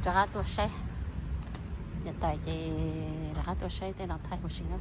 Rov qab tuaj saib, niam tais ces rov qab tuaj saib tej no thaij huv si na.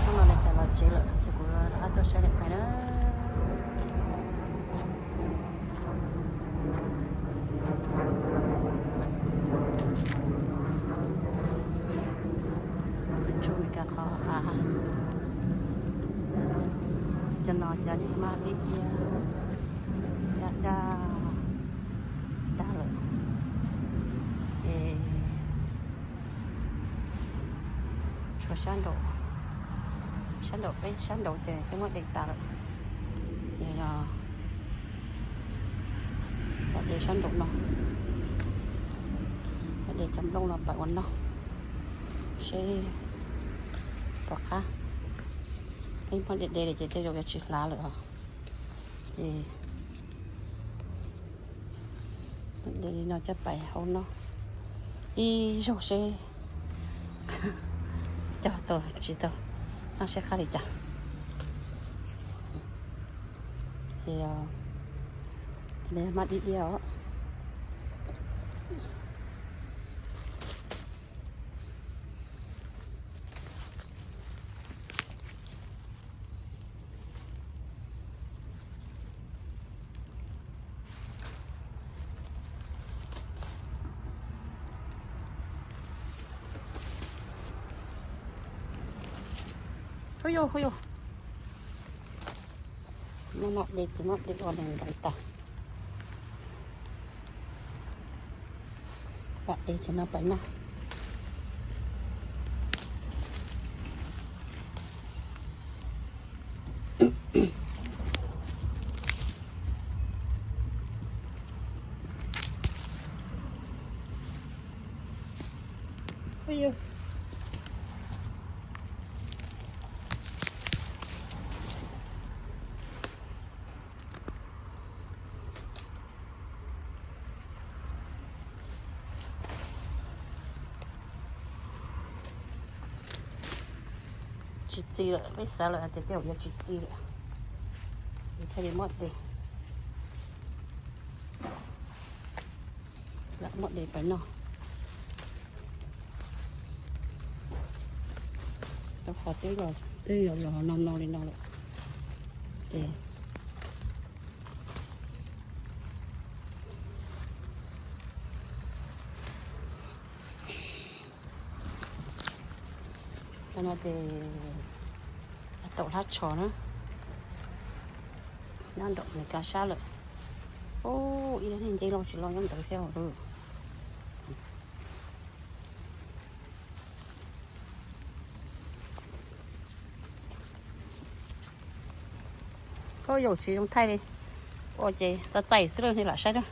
Hnub no niam tais los tsev lawm ces kuv rov qab tuaj saib niam tais na. Tsuj me ka qhov, cov no cov niag mab dib iab, daj daj, daj lawm ces tshuav sab nraum, sab nraum peb sab nraud ces twb muab de tas lawm. Ces yog de sab nraum no, de cov nplooj no pais ua noj seb puas qab. Peb muab de de lawm ces tej zaum yuav tsis hlav lawm os. Ces de li no coj pais hau noj ib zaug seb cog tau tsis tau, noj seb qab li cas. Ces mab dib iab os. Hu yus, hu yus. Muab no de ces muab de ua nws ntawd tas. Pom de ces no pais noj. Tsis txi lawm, peb xav lawm hais tias tej zaum yuav tsis txi lawm, ces thiaj li muab de, lam muab de pais noj. Rau qhov twb los, twb los no no li no lawm ces no ces taum hlab tsho na, nyob nraum Meskas sab lawm. Ub, ib lub niag nce loj tsis loj nyob ntawd thiab. Koj yaum tsis zoo thaij li. Ua ces txaij txaij xwb, nej lam saib na,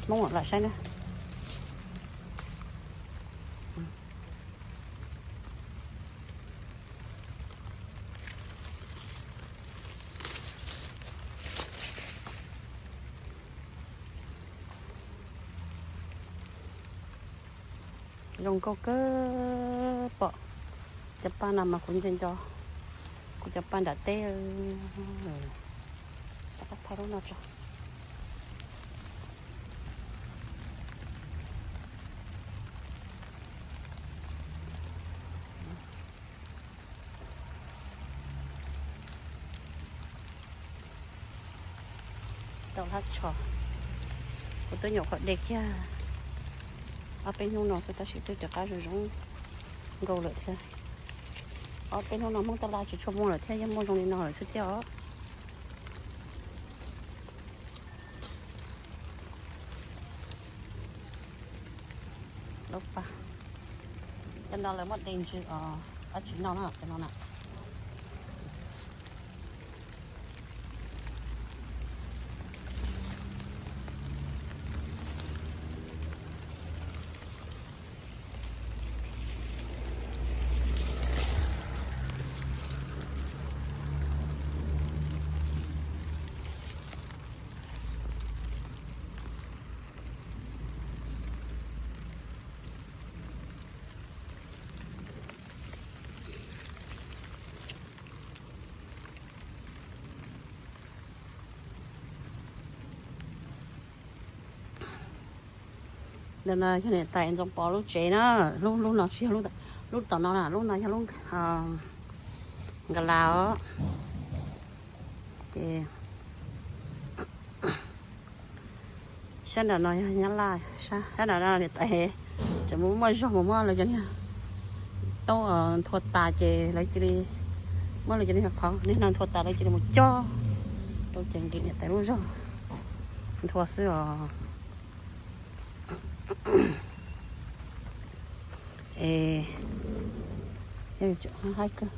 Hmoob lam saib na. Zoo nkauj kawg pom. Cov paj no mas kuv nco nco kuv cov paj nram teb. Rov qab thaij lub no tso. Tau hlab tsho, kuv twb nyuam qhuav de kiag ob peb hnub no xwb tab sis twb rov qab zoo zoo nkauj lawm thiab. Ob peb hnub no Hmoob tab laj tsis tshua muaj lawm thiab, yeej muaj zoo li no lawm xwb thiab os. Lub paj, cov no lawv muab de ntsw os, dab tsi noj na cov no na. Ntawm no yog niam tais Ntxoov Pov lub tsev na, lub, lub no tsis yog lub, lub tom no na, lub no yog lub Nkas Las os. Ces sab nram no yog Nyab Laj, sab nram no niam tais tseem mus muaj zog mus muab lawv cov niag taub nthua tas ces lawv cia li muab lawv cov niag qhov niag no nthua tas lawv cia li mus coj rau ces nkim niam tais lub zog nthua xwb os. Es, haib kawg.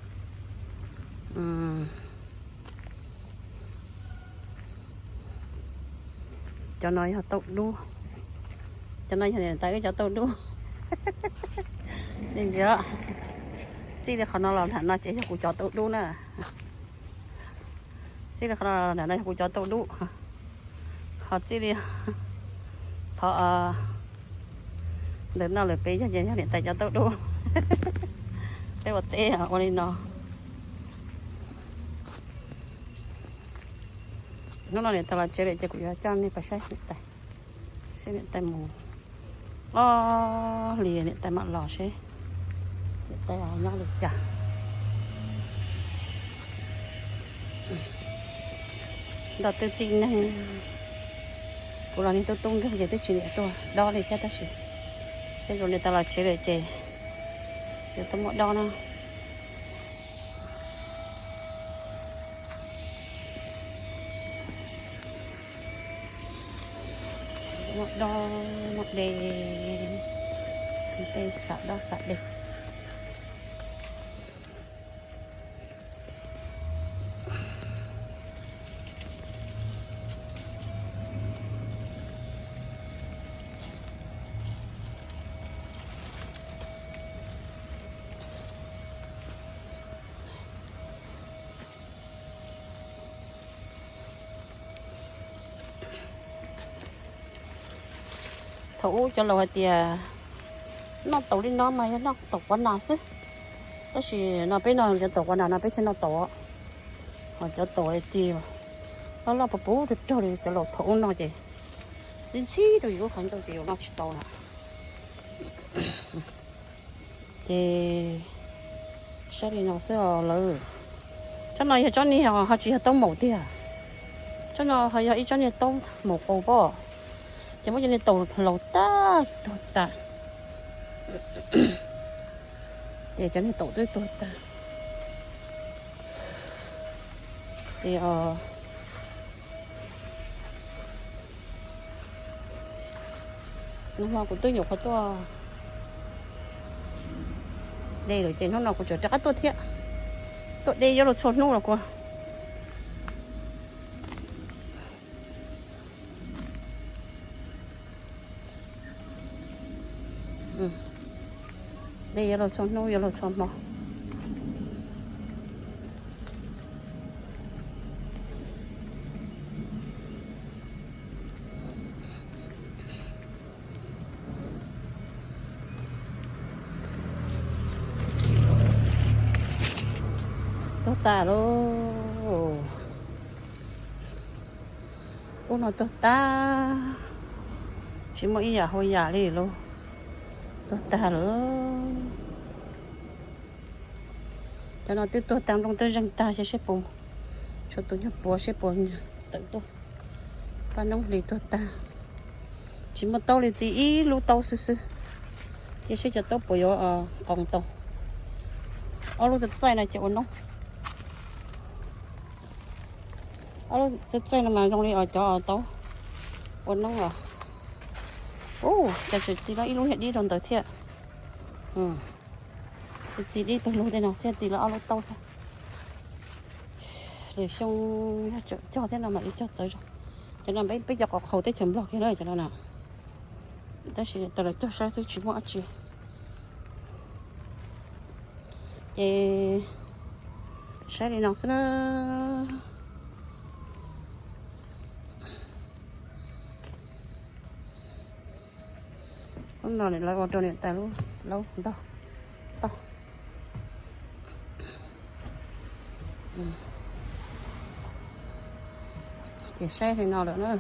Cov no yog tauj dub. Cov no yog niam tais wb cov tauj dub. Ntsia, txij li qhov no los nram no ces yog kuv cov tauj dub na. Txij li qhov no los nram no yog kuv cov tauj dub. Ho txij li qhov ntawm no lawm pem yog, yog niam tais cov tauj dub. Peb ua teb ua li no. Hnub no niam tais los tsev lawm ces kuv yuav coj nej pais saib niam tais, seb niam tais mus ob hlis niam tais mam los seb niam tais nyob li cas. Nrog twb txij neeg, kuv los niag tub tub nkeeg ces twb tsis niam tuaj dob li thiab tab sis tej zaum niam tais los tsev lawm ces yuav tau muab dob na. Muab dob muab de, tej xav dob xav de. Thaum ub cov laus hais tias noj taum li no mas yog noj taum quav nas xwb. Tab sis no peb noj cov taum quav nas no peb thiaj noj taum. Ho cov taum tis loj loj puv puv rog rog li cov laus thaum ub noj ces ntxhib ntxhib rau yus lub qhov ncauj ces yus noj tsis tau lawm. Ces saib li no xwb os lawm. Tsob no yog tsob niag ho tsis yog taub maum tiag. Tsob no ho yog ib tsob niag taub maum qaus pob. Ces muab cov niag taum laus tag tuag tas. Ces cov niag taum twb tuag tag. Ces nag hmo kuv twb nyuam qhuav tuaj de lawm ces hnub no kuv tseem rov qab tuaj thiab. Tuaj de yuav luag txhua hnub los kuv de yuav luag txhua hnub yuav luag txhua hmo. Tuag tas lauj. Ub no tuag tag, tsis muaj ib yam hauj yam li lauj. Tuag tag lawm. Cov no twb tuag tag, nplooj twb zeeg tag, seb puas, tshuav tus nyuag puav seb puas tawm tuaj. Paj noob hlis tuag tag, tsis muaj taub li, txi ib lub taub xwb xwb. Cia seb cov taub puas yuav qoos tau. Ob lub txaij txaij no ces ua noob. Ob lub txaij txaij no mas zoo li os cov taub ua noob los. Ub, cas tseem txi lawm ib lub niag dib rau ntawd thiab. Txi dib pawg lug tej no thiab, txi lawm ob lub taub thiab. Lwm xyoo yog tseem cog thiab no mam li cog txawv zog. Cov no peb cov qhov qhaus teb chaws Nplog kiag na cov no na. Tab sis tau los cog saib xwb tsis muaj dab tsi. Ces saib li no xwb na. Lub no lawv ua rau niam tais lub laub ntog toj. Ces saib li no lawm na.